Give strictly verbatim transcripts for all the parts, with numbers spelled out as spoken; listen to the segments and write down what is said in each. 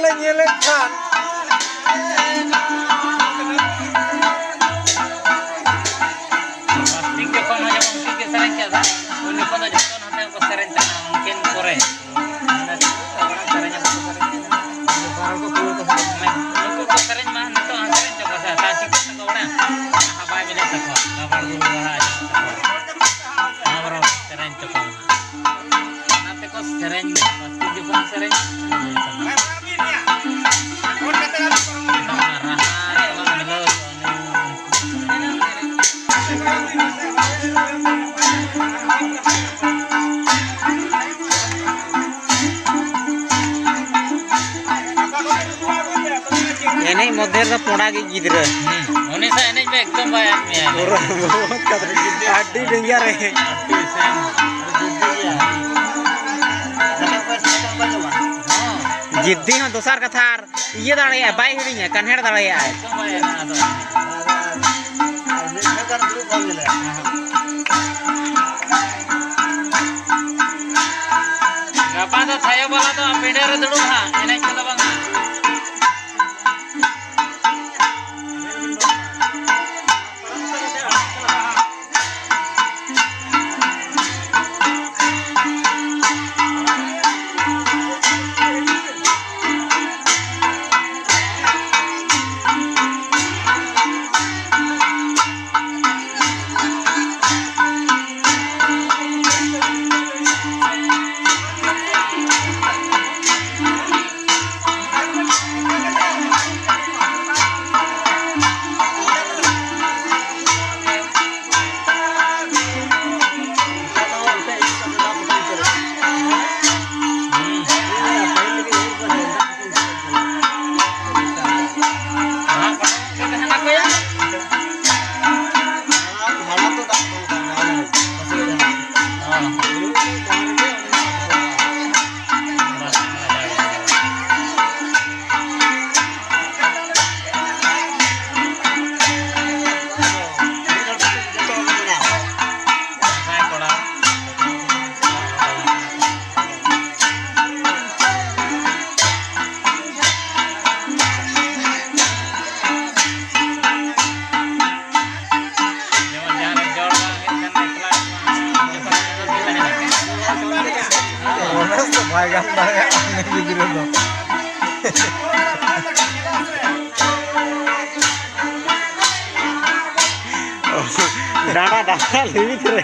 ᱞᱮ ᱧᱮᱞᱮᱫ ᱠᱷᱟᱱ᱾ ᱯᱞᱟᱥᱴᱤᱠ ᱡᱚᱠᱷᱚᱱ ᱦᱚᱸ ᱡᱮᱢᱚᱱ ᱩᱱᱠᱤᱱ ᱠᱤᱱ ᱥᱮᱨᱮᱧ ᱠᱮᱫᱟ, ᱩᱱ ᱡᱚᱠᱷᱚᱱ ᱫᱚ ᱡᱚᱛᱚ ᱱᱚᱛᱮ ᱠᱚ ᱥᱮᱨᱮᱧ ᱠᱟᱱᱟ, ᱩᱱᱠᱤᱱ ᱯᱚᱨᱮ᱾ ᱢᱟᱱᱮ, ᱱᱩᱠᱩ ᱠᱚ ᱥᱮᱨᱮᱧ ᱢᱟ ᱱᱤᱛᱚᱜ ᱦᱚᱸ ᱥᱮᱨᱮᱧ ᱦᱚᱪᱚ ᱠᱚᱣᱟ ᱥᱮ, ᱛᱟᱦᱚᱞᱮ ᱪᱤᱠᱟᱹ ᱛᱮᱠᱚ ᱵᱟᱲᱟᱭᱟ? ᱨᱟᱦᱟ ᱵᱟᱭ ᱵᱮᱱᱟᱜ ᱛᱟᱠᱚᱣᱟ, ᱜᱟᱵᱟᱲ ᱜᱩᱨᱩ ᱨᱟᱦᱟ ᱟᱸᱡᱚᱢ ᱛᱟᱠᱚᱣᱟ᱾ ᱚᱱᱟ ᱵᱚᱨᱚᱝ ᱥᱮᱨᱮᱧ ᱦᱚᱪᱚ ᱠᱚᱣᱟ ᱦᱟᱸᱜ᱾ ᱚᱱᱟ ᱛᱮᱠᱚ ᱥᱮᱨᱮᱧ, ᱯᱞᱟᱥᱴᱤᱠ ᱡᱚᱠᱷᱚᱱ ᱥᱮᱨᱮᱧ, ᱤᱭᱟᱹ ᱠᱟᱱᱟ᱾ ᱨᱟᱦᱟ ᱥᱟᱞᱟᱜ ᱢᱤᱞᱟᱹᱣ ᱦᱩᱭᱩᱜᱼᱟ, ᱩᱱᱤ ᱮᱱᱮᱡ ᱢᱚᱫᱽᱫᱷᱮ ᱨᱮᱫᱚ ᱯᱚᱸᱰᱟ ᱜᱮ ᱜᱤᱫᱽᱨᱟᱹ᱾ ᱦᱩᱸ, ᱩᱱᱤ ᱥᱟᱶ ᱮᱱᱮᱡ ᱢᱮ, ᱮᱠᱫᱚᱢ ᱵᱟᱭ ᱟᱫ ᱢᱮᱭᱟ᱾ ᱯᱩᱨᱟᱹ ᱵᱚᱦᱩᱛ ᱠᱟᱛᱷᱟ, ᱟᱹᱰᱤ danger ᱮ᱾ ᱟᱹᱰᱤ ᱥᱮᱱ, ᱟᱹᱰᱤ ᱡᱤᱫᱽᱫᱤ ᱜᱮᱭᱟ᱾ ᱦᱚᱸ᱾ ᱡᱤᱫᱽᱫᱤ ᱦᱚᱸ ᱫᱚᱥᱟᱨ ᱠᱟᱛᱷᱟ, ᱟᱨ ᱤᱭᱟᱹ ᱫᱟᱲᱮᱭᱟᱜᱼᱟ, ᱵᱟᱭ ᱦᱤᱲᱤᱧᱟ, ᱠᱟᱱᱦᱮᱲ ᱫᱟᱲᱮᱭᱟᱜᱼᱟᱭ᱾ ᱮᱠᱫᱚᱢ ᱵᱟᱭ ᱦᱤᱲᱤᱧᱟ ᱟᱫᱚ᱾ ᱟᱨ, ᱟᱨ ᱢᱤᱫ ᱜᱷᱟᱹᱲᱤ ᱜᱟᱱ ᱫᱩᱲᱩᱵ ᱵᱟᱝ ᱧᱮᱞᱚᱜᱼᱟ᱾ ᱜᱟᱯᱟ ᱫᱚ ᱛᱷᱟᱭᱚ ᱵᱟᱞᱟ ᱫᱚ ᱯᱤᱸᱰᱟᱹ ᱨᱮ ᱫᱩᱲᱩᱵ ᱦᱟᱸᱜ, ᱮᱱᱮᱡ ᱠᱚᱫᱚ ᱵᱟᱝ ᱦᱟᱸᱜ᱾ ᱞᱤᱢᱤᱴ ᱨᱮ᱾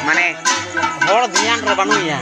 ᱢᱟᱱᱮ ᱦᱚᱲ ᱫᱷᱮᱭᱟᱱ ᱨᱮ ᱵᱟᱹᱱᱩᱜ ᱮᱭᱟ᱾